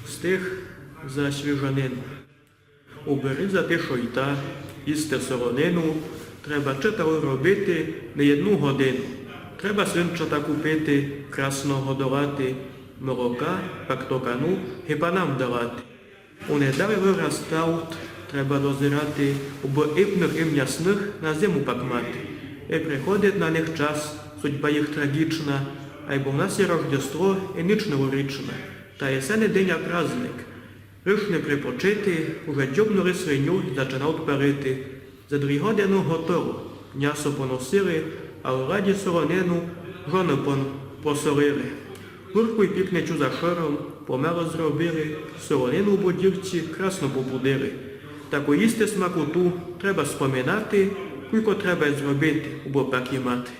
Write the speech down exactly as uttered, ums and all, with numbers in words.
Стих за свіжанину. Убы різати шойта, їсти солонину, треба читаво робити не єдну годину. Треба свинчата купити, красно годовати, молока, пак токану ги панам давати. У недарі вырастаут, треба дозирати, убы ипных и мнясных на зиму пак мати. И приходит на них час, судьба їх трагічна, айбо в нас є Рождество и ніч новорічна, та єсени деня праздник. Ришны припочити, уже дзьобнули свиню, зачинаут парити. За дві годины готово. Мнясо поносили, а у раді солонину жоны пон-, посолили. Гурку й пікницю за шором помало зробили, солонину у будівці красно побудили. Таку їсти смакоту треба споминати, кулько треба й зробити, убы пак її мати.